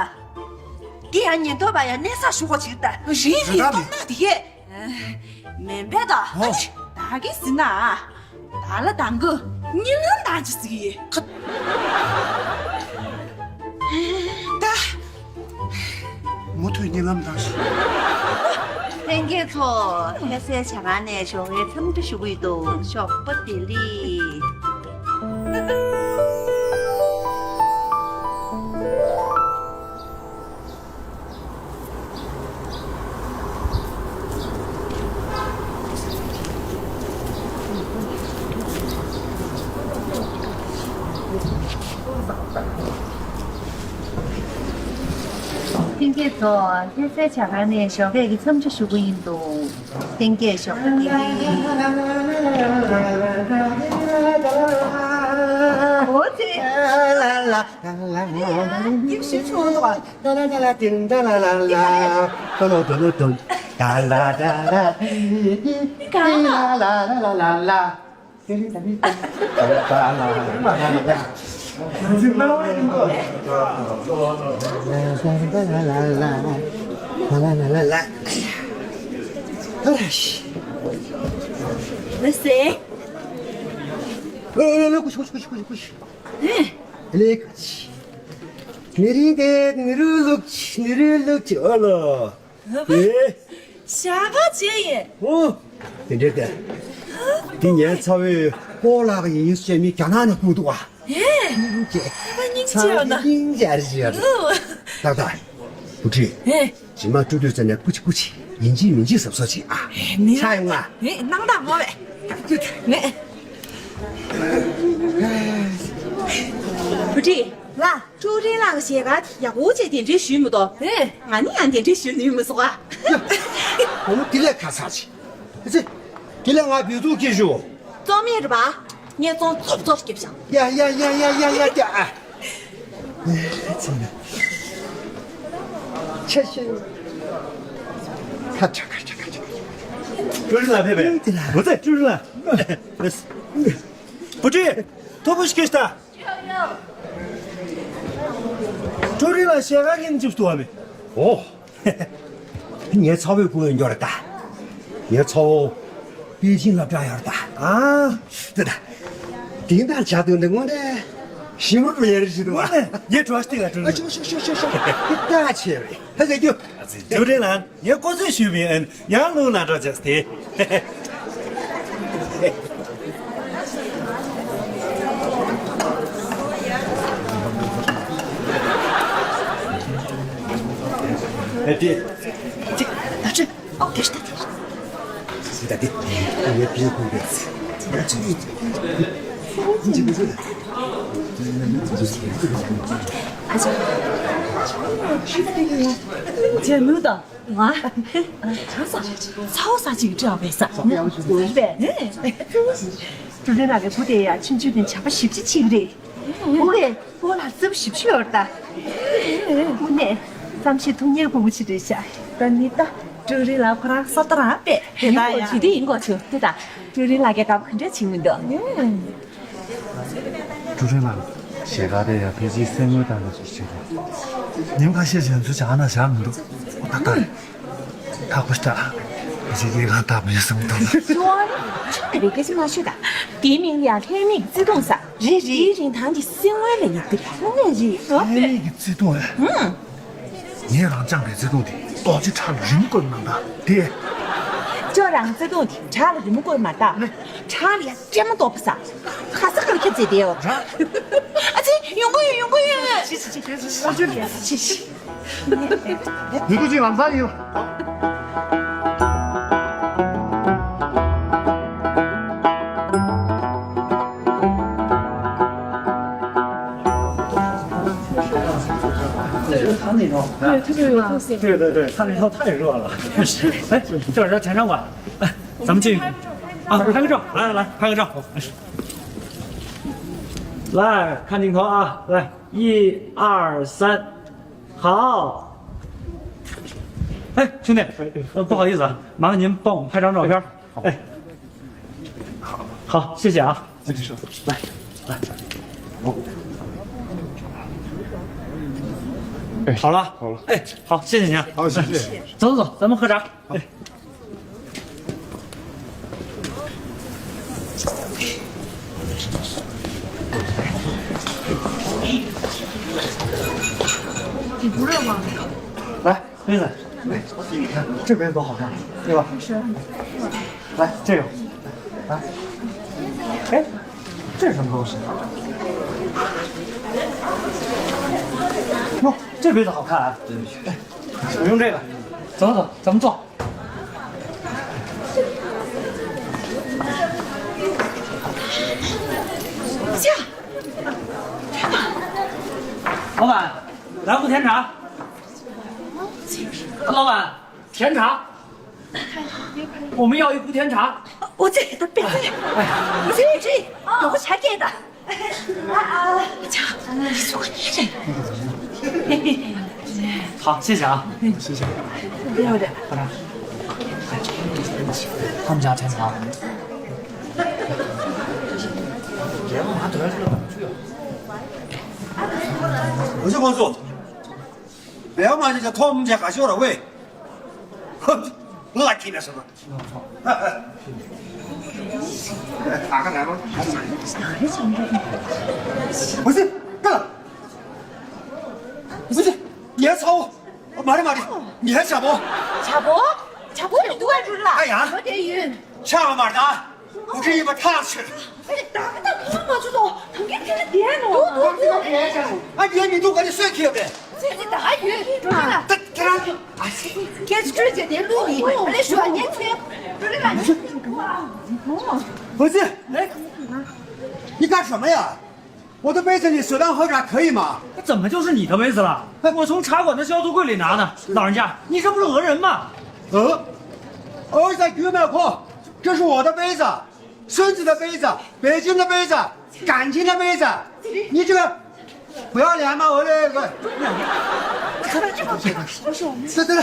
དེ་ཡང་ཉེན་རྟོག་པ་ཡང་གནས་ས་ཞུ་གོ་ཅིག་ད། རི་རི་རྟོག་ན་དེ་གས། མེན་པས་ད། ཨོ། ད་གི་ཟིན་ན། ད་ལ་དང་གི་གཉིད་ལམ་དང་ཅི་ཟིག་ཡིན། ད། མུ་མཐུད་གཉིད་ལམ་དང་ཞིག་ལྷན་རྒྱས་ཚོ། ལྷ་སའི་ཇ་ཁང་ནས་ཞོགས་ཀའི་འཚམས་འདྲི་ཞུ་གི་ཡོད་འདུག་ཞོགས་པ་བདེ་ལེགས། ལྷན་རྒྱས་ཚོ། ལྷ་སའི་ཇ་ཁང་ནས་ཞོགས་ཀས་ཀྱི་འཚམས་འདྲི་ཞུ་གི་ཡིན་འདུག་ལྷན་རྒྱས་ཞོགས་པ་བདེ་ལེགས། འོ་ཙི། ཡིག་ཤུལ་ཆུང་འདུག་པ། ཏ་ལ་ཏ་ལ་ཏིན་ཏ་ལ་ལ་ལ། ཏོ་ལོ་ཏོ་ལོ་ཏོན། ཏ་ལ་ཏ་ལ་ཏི་ཏི། ཏི་ལ་ལ་ལ་ལ་ལ་ལ། ཏི་ལི་ཏ་ལི་ཏ་ལ་ལ་ལ་ལ། ཏ་ལ་ལ་ལ་ལ། ཏ་ལ་ལ་ལ་ལ། ཨ་ལ་ཤི། ལ་སེ། ཨ་ལ་ལ་ཀུ་ཤི་ཀུ་ཤི་ཀུ་ཤི་ཀུ་ཤི། ཨ་ལེ་ཀ་ཤི། ནི་རི་ཏེ་ནི་རུ་ལུག་ནི་རུ་ལུག་ཨ་ལོ། ཨེ། ཞྭ་སྒར་བྱས་ཡིན། ཨོ། དེ་འདྲ་དེ། འདི་ངའི་ཚ་བོའི་སྤོ་ལགས་ཡིན་ཟེར་མི་རྒྱ་ནག་ནས་ཁུངས་འདུག་བ། ཨེ། ཨ་ཕ་སྙིང་རྗེ་ཡོད་ན། སྙིང་རྗེ་རེད་ཡོད། ཨོ། ཏག་ཏག་བུ་ཁྲིད། ཨེ། རྗེས་མ་སྤྲོ་དུས་ཙམ་ནས་སྐུ་མཁྱེན་སྐུ་མཁྱེན་ཡིན་གཅིག་མིན་གཅིག་གཟབ་གཟབ་བྱེད་ཨ། ཨེ། ནི་ཆ་ཡོང་ང་། ཨེ། སྣང་དག་མོ་བས། ཨེ། བུ་ཁྲིད། ལ། ཀྲུའུ་རིན་ལགས་ཀྱི་ཞལ་དཀར་ཡག་པོ་བྱས་གདན་འདྲེན་ཞུས་མི་འདུག་ཨེ། ང་ནི་ཡང་གདན་འདྲེན་ཞུ་ནུས་མི་སོང་ཨ། ཡ། འོ་དེ་ལས་ཁ་ཚར་ཅིག་ཨ་ཙི། དེ་ལས་ང་བེད་ཚུགས་ཀྱིས་ཞུ། བཙོང་མེད་རེད་པ། ངས་བཙོང་ཙོག་ཙོག་སྐྱིབས་ཤག་ཡ་ཡ་ཡ་ཡ་ཡ་ཡ་ཡ་ཨ། ཁ་ཆེ། ཁ་ཆེ་ཁ་ཆེ་ཁ་ཆེ། ཀྲུའུ་རིན་ལགས་ཕེབས་པས། འོ་ཙི་ཀྲུའུ་རིན་ལགས། བུ་ཁྲིད། ཐུགས་ཁུར་ཞིག་གྱིས་ད། ཀྲུའུ་རིན་ལགས་ཞལ་དཀར་གྱོན་བཅུག་ཏུ་བ་མེད། ཨོ། ངའི་ཚ་བོའི་སྐུ་ངོ་འགྱོ་རེད་ད། ངའི་ཚ་བོ་པེ་ཅིན་སློབ་གྲྭ་ཡོད་རེད་ད། ཨ། དེ་ད། དེང་དང་བྱ་དུས་འདི་དངོས་གནས་ཞིམ་རུ་ཡེ་རེ་ཞིག་འདུག་བ། ངས་བྲོ་བ་ཞིག་ལ་ཀྲུའུ་རིན། ཨ་ཤོག་ཤོག་ཤོག་ཤོག་ཤོག་ད་ཆེ་བས་ཧ་ཟེར་རྒྱུ། ཀྲུའུ་རིན་ལགས། ངས་ཀོ་ཚོད་ཞུས་པའི་ཨན་ཡང་ལུང་ལ་འགྲོ་བྱས་ཏེ། ཨེ་ཏེ། ད་ཅི། ཨོ་དེ་ཤི་ད་དེ་ཤི། ད་དེ། ངས་པི་ཀུན་པས། ད་ཅི། ཨ་ཅག་ཇེ་མུ་དང་། ང་། ཚ་བོ་ས་ཅིག་སྤྲད་པས་ས། ཀྲུའུ་རིན་ལགས་ཀྱི་བུ་དེ་ཡ་ཆུང་ཆུང་དེ་བྱ་བ་ཞིབ་ཅིག་བྱེད་ཀྱི་རེད། བུ་གས་སྤོ་ལགས་རྩབ་ཞིབ་ཞིབ་ཡོད་རེད་ད། དངོས་གནས་བསམ་ཤེས་ཐུབ་མཁན་ཕྲུ་གུ་ཅིག་རེད་ཤག་ད་ནི་ད་ཀྲུའུ་རིན་ལགས་ཁོ་རང་ས་ཏ་རང་པས་དེ་ད་ཡ། ཇི་འདྲ་ཡིན་གོ་ཆུ་དེ་ད་ཀྲུའུ་རིན་ལགས་ཀྱིས་དགའ་པོ་ག་འདྲ་བྱེད་མི་འདུག་ཀྲུའུ་རིན་ལགས། ཞལ་དཀར་དེ་ཡང་ཕལ་ཆེར་སེམས་ངོ་དང་ལ་སོགས་བྱེད་དགོས། ཉིན་ཁ་ཤས་ཤིག་ཚུར་བྱ་ན་བཞག་མི་འདུག་ཨོ་ད་ལྟ་རེད། ཐག་པ་ལྟ། ཕལ་ཆེར་ཡིད་ཁ་ཐག་པ་ཡོད་བསམ་གི་འདུག་ཤོ་ཨ་ནི་ཆུང་ནས་སྐད་ཆ་མ་ཤོད་ད། དེའི་མིང་ལ་ཡང་ལྷད་མེད་ཀྱི་བརྩེ་དུང་ཟེར། རེད་རེད། དེའི་རིན་ཐང་གི་སེམས་ངོ་ལ་ཡོད་ཀྱི་རེད། དངོས་གནས་རེད། ལྷད་མེད་ཀྱི་བརྩེ་དུང་ཨེ། ཧུམ། ངས་རང་རྐྱང་གི་བརྩེ་དུང་དེ་རྡོ་རྗེ་བྲག་ལ་རི་མོ་བརྐོས་ནང་ད་དེ། ཁྱོད་རང་བརྩེ་དུང་དེ་བྲག་ལ་རི་མོ་བརྐོས་མ་ད། ནི། བྲག་ལ་ཡ་སྲན་མ་གཏོགས་པ་ས། ཁ་ས་ཁར་ཁྱབ་བྱས་བསྡད་ཡོད། ར། ཨ་ཙི། ཡོང་གི་ཡོད། ཡོང་གི་ཡོད། ཤི་ཤི་ཤི། ཨ་ཅོ་ལ་ཤི་ཤི། ཡུལ་དུ་ཅིག་ལམ་སང་ཡིན།对对对，他那套太热了。哎，这人全让我，咱们进去啊，拍个照，来来来，拍个照。来看镜头啊，来，一二三，好。哎，兄弟，呃，不好意思啊，麻烦您帮我们拍张照片儿。哎，好，谢谢啊。哎，来，来，哎，好了，好了。哎，好，谢谢您啊。好，谢谢。走走走，咱们喝茶。哎。你不热吗？来，妹子，这杯子多好看，对吧？来，这个，来，哎，这是什么东西？哟，这杯子好看啊！哎，我用这个，走走走，咱们坐。老板，来壶甜茶。老板，甜茶。我们要一壶甜茶。我这个杯子，我这这，我茶给的。啊啊，好，谢谢啊。谢谢。不要的。他们家甜茶。我就光说，不要嘛，这叫偷我们家还笑了喂。哼，我听了什么？ 打开来吧。不是，干了。不是，你还吵我？妈的妈的，你还抢我？抢我？抢我？你都爱出来了？哎呀，我点云。抢我妈的！我给你们烫死了！哎，打不打不嘛，这种，很给你的点了。多多多。哎，你你都把你睡去了呗。这个打云，出来了。他他。 给这姐姐录你，我来说你听，这个感觉。不是，哎，你干什么呀？我的杯子里随便喝茶可以吗？怎么就是你的杯子了？我从茶馆的消毒柜里拿的。老人家，你这不是讹人吗？讹？讹在鱼麦裤，这是我的杯子。 孙子的杯子，北京的杯子，感情的杯子，你这个不要脸吗？我这个，这这这，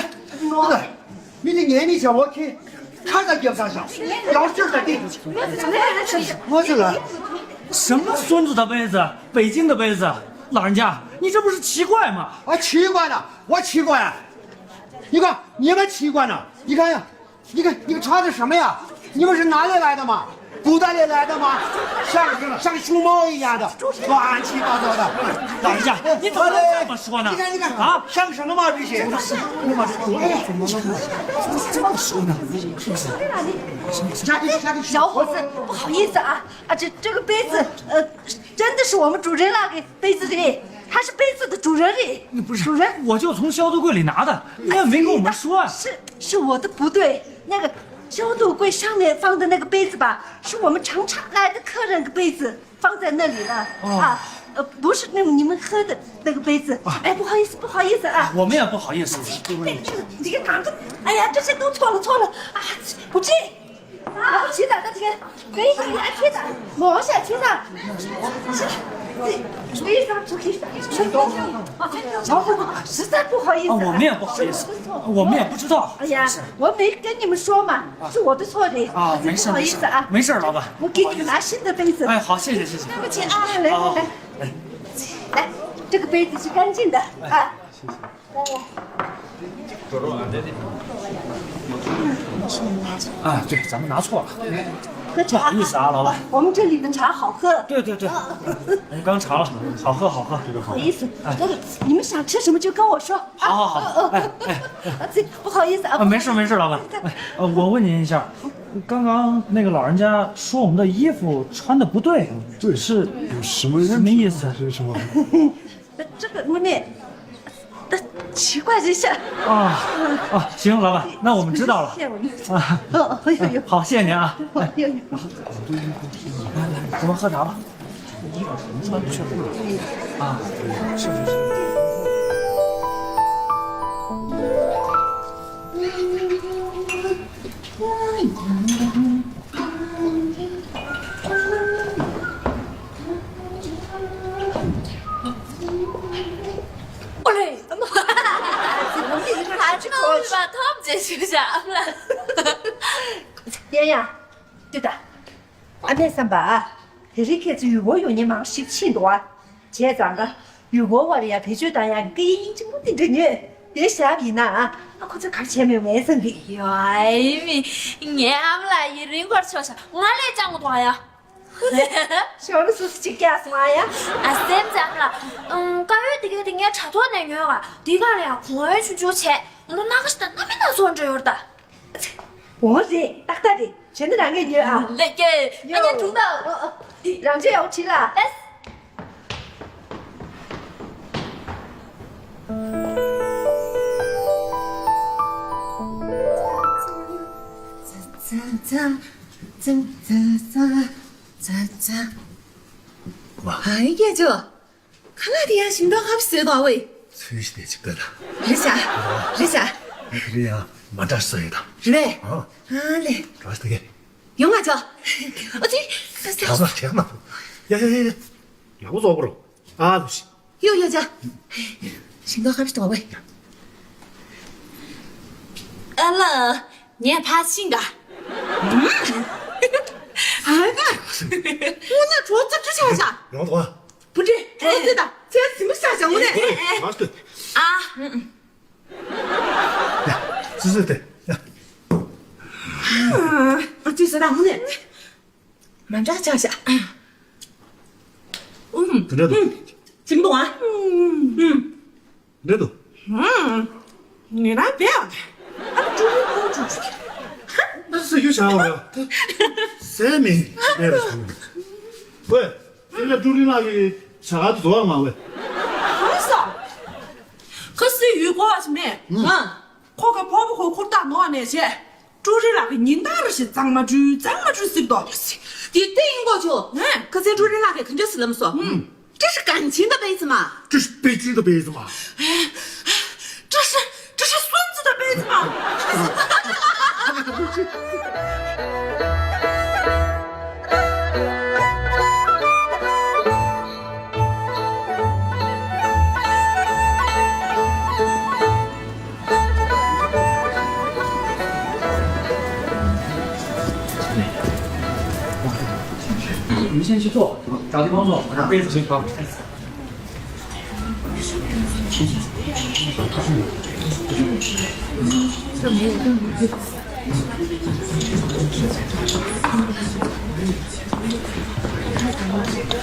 我的，你的年纪小，我听，看着也不上小，老是在地，我这个，什么孙子的杯子，北京的杯子，老人家，你这不是奇怪吗？啊，奇怪了，我奇怪啊！你看你们奇怪呢，你看呀。 你看，你们穿的什么呀？你们是哪里来的嘛？古代里来的吗？像像熊猫一样的，乱七八糟的。等一下，你怎么能这么说呢？你看，你看啊，像什么嘛这些？怎么说呢？是不是？下去，下去。小伙子，不好意思啊，啊，这这个杯子，呃，真的是我们主人那个杯子的，他是杯子的主人的。不是，主人，我就从消毒柜里拿的，你也没跟我们说啊。是 是我的不对，那个消毒柜上面放的那个杯子吧，是我们常常来的客人的杯子，放在那里了啊，呃，不是那你们喝的那个杯子。哎，不好意思，不好意思啊。我们也不好意思。哎，那个，你给拿个，哎呀，这些都错了，错了啊，不对。 啊，去的，那这个，没事，你还去的，我想去的，是，是，没事，出去，出去，啊，实在不好意思啊，我们也不好意思，我们也不知道。哎呀，我没跟你们说嘛，是我的错的，啊，没事，不好意思啊，没事，老板，我给你们拿新的杯子。哎，好，谢谢，谢谢。对不起啊，来来来，来，这个杯子是干净的啊。 啊，对，咱们拿错了，不好意思啊，老板。我们这里的茶好喝。对对对，我们刚尝了，好喝好喝。不好意思，这个你们想吃什么就跟我说。好好好，哎哎，啊，这不好意思啊，啊，没事没事，老板。哎，呃，我问您一下，刚刚那个老人家说我们的衣服穿的不对，这是什么什么意思？这是什么？ 这个妹妹，呃，奇怪一下。啊啊，行，老板，那我们知道了。谢谢我们。啊，哦，哎呦呦，好，谢谢您啊。哎呦呦，来来，咱们喝茶吧。啊，是是是。 我嘞，怎么？ ཨ་ཅི་ཁོ་ཅི་པ་ཐོབ་ཅེས་ཞུ་བྱ་ཨ་མ་ལགས། ཡ་ཡ། ལྟོས་དང་། ཨ་མས་བསམ་པ། དེ་རིང་ཁྱེད་ཚོ་ཡུལ་སྐོར་ཡོང་མཁན་མང་ཞིག་ཕྱིན་འདུག་ཨ། བྱས་ཙང་ཀ་ཡུལ་སྐོར་བ་ལ་ཡ་བེད་སྤྱོད་བཏང་ཡ་སྐད་ཡིག་ཆེན་པོ་དེ་འདྲ་ཉོས་དེ་བཞག་ཡིན་ན་ཨ་ཁོ་ཚོ་ག་རེ་བྱས་མེད་མེད་བསམ་གི། ཡོའི་མི། ངའི་ཨ་མ་ལགས་ཡུན་རིང་པར་ཆོག་ཤག་ང་ལས་ཅང་གོ་ཡ། ཞོར་སུ་གཅིག་རྒྱག་སོང་ཨ་ཡ། ཨ་སེམས་ཙམ་ལ། ཨང་དཀར་ཡོལ་དེ་གའི་དེ་ངའི་དྲ་ཐོག་ནས་ཉོས་ག་དེ་ག་ལ་ཡང་གོང་འོལ་ཆུང་ཆུང་བྱས་ང་ལ་སྣ་ཁ་ཞིག་དང་སྣ་མིན་སྣ་ཚོགས་འདྲ་ཡོད་ད། འོ་རེད་ཏག་ཏག་རེད་བྱས་ན་རང་གིས་ཉོས་ཨ། ལེགས་ཀྱེ་ཨ་ཉེ་དྲུང་ད། རང་ཆས་ཡག་བྲིས་ལ། ལེས། ཙང་ཙང་ཙང་ཙང་ཙང་ཙང་། ཝ། ཧའི་ཀྱེ་ཅོ། ཁ་ལག་དེ་ཡང་ཞིམ་མདོག་ཁ་པོ་བཟོས་འདུག་ཨ་ཝེ། ཚོས་ཤི་དེ་ཅིག་ལྟ་ད། རེད་ཤག་རེད་ཤག་རེད་ཡ། མ་འདྲ་བཟོས་ཡོད་ད། རེད་པས། ཨ། ཨ་ལེ། རོ་ཤི་དེ་གས། ཡོང་ང་ཅོ། ཨ་ཙི། ཨ་ཙི། གྲགས་མ་གྲགས་མ། ཡ་ཡ་ཡ་ཡ། ཡག་པོ་བཟོ་དགོས་རོ། ཨ་ལོ་ཤི། ཡོ་ཡོ་ཅ། ཞིང་ཁ་ཁ་བྱི་དོ་བས། ཨ་ལ། ངས་ཕ་ཤིང་ག་ཨ་ན། དངོས་གནས་གྲོགས་ཚོ་ཁྲི་ཆ་བྱ། ཡོང་དོ། བུ་ཁྲི་གྲོགས་ཚོ་དང་ཚེ་ཟིན་པ་བྱ་བྱ་དངོས་གནས། ཨ། ཙི་ཙི་དེ། ཨ་ཙི་ཟེར་དང་དངོས་གནས། མ་འདྲ་ཆགས་ཤག་ཨུམ། དེ་འདྲ་འདུག་ཅིང་དུ་ཨ། ཨུམ། དེ་འདྲ་འདུག་ངེད་རང་བས་ཨ། ཨ་ནི་ཀྲུང་ཧྥེ་ཁོང་ཀྲུང་ཧྥེ། ཨ་ཟེར་རྒྱུ་བྱ་བ་ཟས་མིན་ཨེ་རེད་སོང་། ཝེ། དེ་ལ་ཀྲུང་ཧྥེ་ལགས་ཀྱི་བྱ་དགའ་དེ་བཟོ་བ་མ་ཝེ། ཧང་སང་། ཁ་སི་ཡུལ་གོ་བ་ཞིག་མེད་ང་། ཁོ་གི་ཕོ་བོ་ཁོ་ཁུར་ཐག་ནོར་ནས་བྱས། ཀྲུའུ་རིན་ལགས་ཀྱིས་ཉིན་ལྟར་བཞིན་གཙང་མ་བཀྲུས་གཙང་མ་བཀྲུས་ཟེར་དོ། དེ་ལྟས་ཡིན་གོ་ཆོ། ཧེ། ཁ་སང་ཀྲུའུ་རིན་ལགས་ཀྱིས་ག་འདྲ་ཟེར་ལབ་སོང་། ཧུམ། 这是感情的杯子吗？这是北京的杯子吗？这是，这是孙子的杯子吗？ 你们先去坐，找地方坐，我拿杯子给你放。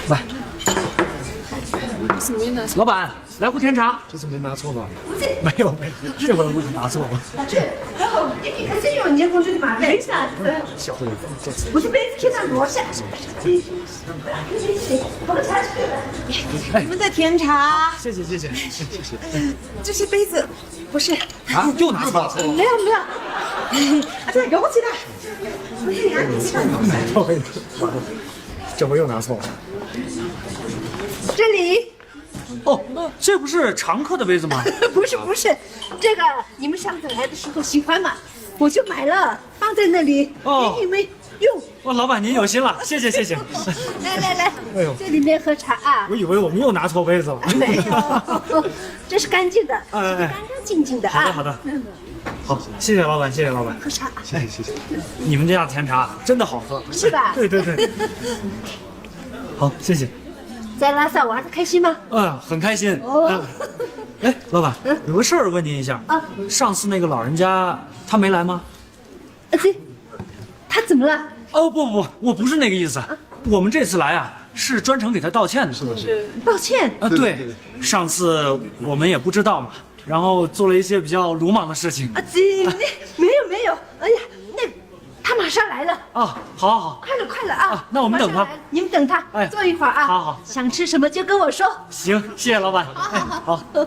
来，老板， 来壶甜茶。这次没拿错吧？没有，没有，这回我就拿错了。这，然后你可真有年功序的嘛，没啥。小慧，这次我这杯子天天落下。哎，你们的甜茶。谢谢，谢谢，谢谢。这些杯子不是。啊，又拿错了。没有，没有。这给我起来。不是呀，你起来。这回又拿错了。这里。 哦，这不是常客的杯子吗？不是不是，这个你们上次来的时候喜欢嘛，我就买了，放在那里，哦，给你们用。哇，老板您有心了，谢谢谢谢。来来来，哎呦，这里面喝茶啊。我以为我们又拿错杯子了。没有，这是干净的，哎哎哎，干干净净的啊。好的好的。嗯。 好，谢谢老板，谢谢老板。喝茶。谢谢谢谢。你们这家甜茶真的好喝。是吧？对对对。好，谢谢。在拉萨玩的开心吗？嗯，很开心。哦。嗯。哎，老板，嗯。有个事儿问您一下。啊。上次那个老人家他没来吗？啊，对。他怎么了？哦，不不不，我不是那个意思。啊。我们这次来啊，是专程给他道歉的。是不是？道歉？啊，对，对对对。上次我们也不知道嘛， 然后做了一些比较鲁莽的事情。啊，这，没，没有，没有。哎呀，那他马上来了。哦，好，好，好。快了，快了啊！啊，那我们等他。马上来了，你们等他，哎，坐一会儿啊。好，好。想吃什么就跟我说。行，谢谢老板。好，好，好。哎，好。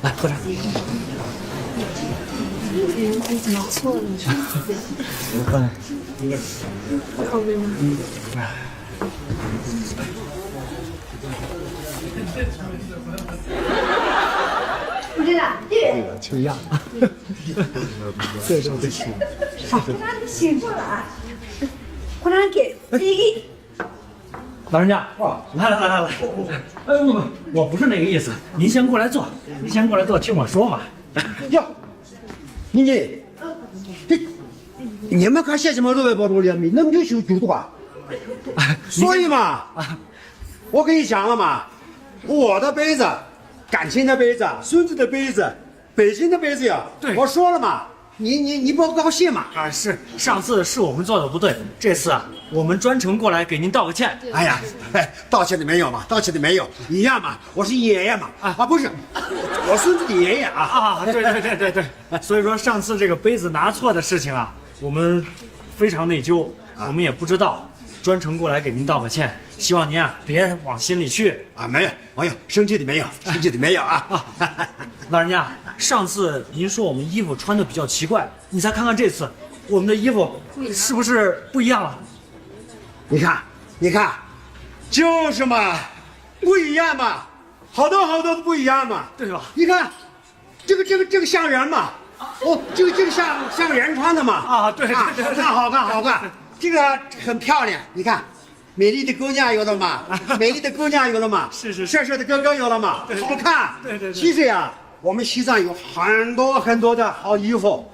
来，喝茶。拿错了。嗯。 不是啦，对。对了，秋雅。这种这种。好，那你醒过了啊。忽然给第一。老人家，哦，来来来来来，哎，不不，我不是那个意思，您先过来坐，您先过来坐，听我说嘛。哟，你呢？嘿，你们看现什么都在包头里面，那么就修修的话。所以嘛，我跟你讲了嘛，我的杯子，感情的杯子，孙子的杯子，北京的杯子呀，对我说了嘛，你你你不高兴嘛？啊，是，上次是我们做的不对，这次啊，我们专程过来给您道个歉。哎呀，哎，道歉的没有嘛，道歉的没有，一样嘛，我是爷爷嘛，啊，不是，我孙子的爷爷啊。啊，对对对对对，所以说上次这个杯子拿错的事情啊，我们非常内疚，我们也不知道，专程过来给您道个歉，希望您啊别往心里去。啊，没有，没有，生气的没有，生气的没有啊。啊，老人家，上次您说我们衣服穿的比较奇怪，你再看看这次，我们的衣服是不是不一样了？你看，你看，就是嘛，不一样嘛，好多好多都不一样嘛。对吧？你看，这个这个这个像人嘛，哦，这个这个像像人穿的嘛。啊，对对对对，好看好看好看，这个很漂亮。你看，美丽的姑娘有了嘛，美丽的姑娘有了嘛，是是是，帅帅的哥哥有了嘛，对对，好看。对对对，其实呀，我们西藏有很多很多的好衣服，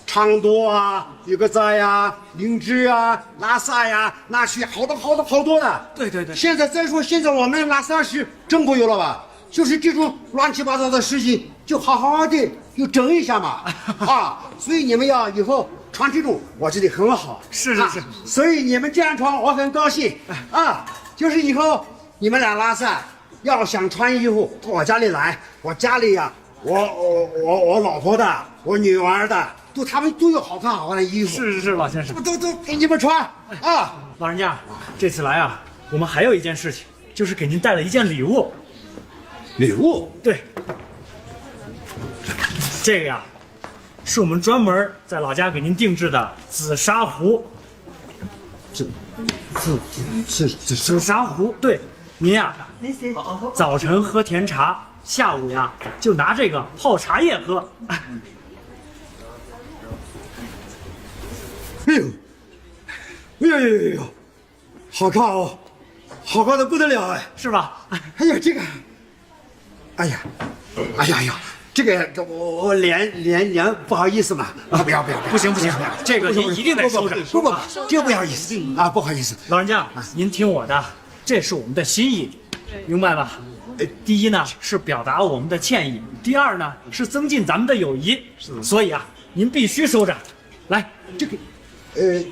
昌都啊，有个扎呀，林芝啊，拉萨呀，那些好多好多好多的。对对对，现在再说，现在我们拉萨市政府有了吧？就是这种乱七八糟的事情，就好好的又整一下嘛，啊，所以你们要以后穿这种，我觉得很好。是是是，啊，所以你们这样穿，我很高兴啊。就是以后你们来拉萨，要想穿衣服，到我家里来，我家里呀，我我我我老婆的，我女儿的，都他们都有好看好看的衣服。是是是，老先生，都都给你们穿啊。老人家，这次来啊，我们还有一件事情，就是给您带了一件礼物。礼物？对，这个呀，是我们专门在老家给您定制的紫砂壶。紫紫紫紫紫砂壶，对，您呀，早晨喝甜茶，下午呀就拿这个泡茶叶喝。哎呦，哎呦呦呦呦！好看哦，好看的不得了哎！是吧？哎呀，这个，哎呀，哎呀呀，这个我我脸脸脸不好意思嘛，啊，不要不要不要，不行不行，这个您一定得收着。不不不，这不好意思啊，不好意思。老人家，您听我的，这是我们的心意，明白吧？第一呢是表达我们的歉意，第二呢是增进咱们的友谊，所以啊，您必须收着。来，这个，呃，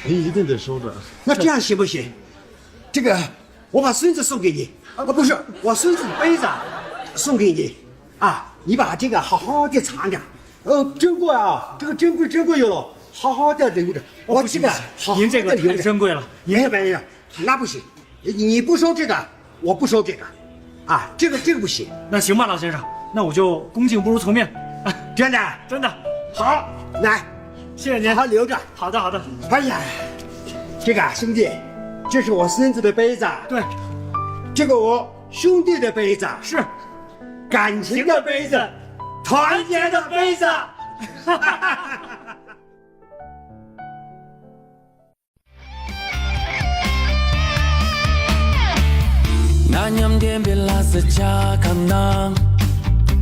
您一定得收着。那这样行不行？这个，我把孙子送给你，啊，不是，我孙子的杯子送给你，啊，你把这个好好的藏着。呃，珍贵啊，这个珍贵珍贵哟，好好的留着。我这个好好的留着。您这个太珍贵了，您没有没有，那不行。你不收这个，我不收这个，啊，这个这个不行。那行吧，老先生，那我就恭敬不如从命。真的？真的。好，来，谢谢您，好好留着。好的，好的。哎呀，这个啊，兄弟，这是我孙子的杯子。对，这个我兄弟的杯子。是，感情的杯子，团结的杯子。ན་མཉམ་ལྡན་པའི་ལ་སེ་ཆ་ཁ་ནང་།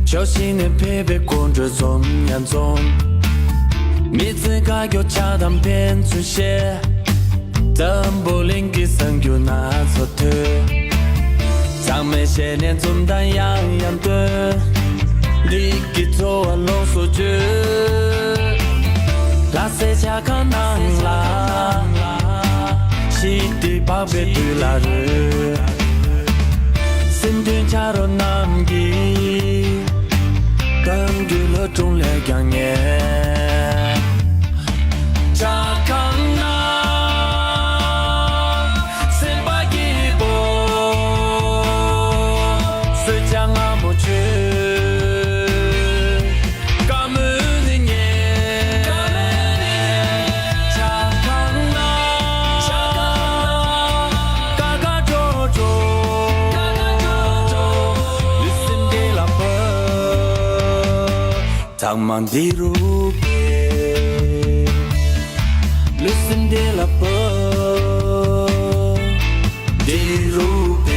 ཕྱོགས་ཤིག་ནས་ཕེབས་པའི་ཀོང་སྤྲུལ་འཛོམས་ཡ་འཛོམས། མི་ཚེ་དགའ་སྐྱོ་ཆགས་སྡང་ཕན་ཚུན་བཤད། འཛམ་བུ་གླིང་གི་གསར་འགྱུར་སྣ་ཚོགས་ཐོས། ཚང་མས་བཤད་ནས་འཛུམ་མདངས་ཡང་ཡང་སྟོན། འདི་གི་ཚོར་བ་ལོངས་སུ་སྤྱོད། ལ་སེ་ཆ་ཁ་ནང་ལ། ཞི་བདེ་འཕགས་པའི་དུས་ལ་རོལ། སེམས་དོན་ཆ་རོགས་རྣམས་ཀྱིས། གཏམ་རྒྱུད་ལྷ་སྒྲུང་ལས་ཀྱང་ཉེ། ཇ་ཁང་ན། སེམས་པ་སྐྱིད་པོ། གསོལ་ཇ་མངར་མོ་མཆོད། བཀའ་མོལ་ནི་ཉེ། ཇ་ཁང་ན། ཀ་ཀ་ཀྲོ་ཀྲོ། ལུས་སེམས་བདེ་ལ་ཕོད། ཚང་མ་འདི་རུ་ཕེབས། ལུས་སེམས་བདེ་ལ་ཕོད། འདི་རུ་ཕེབས།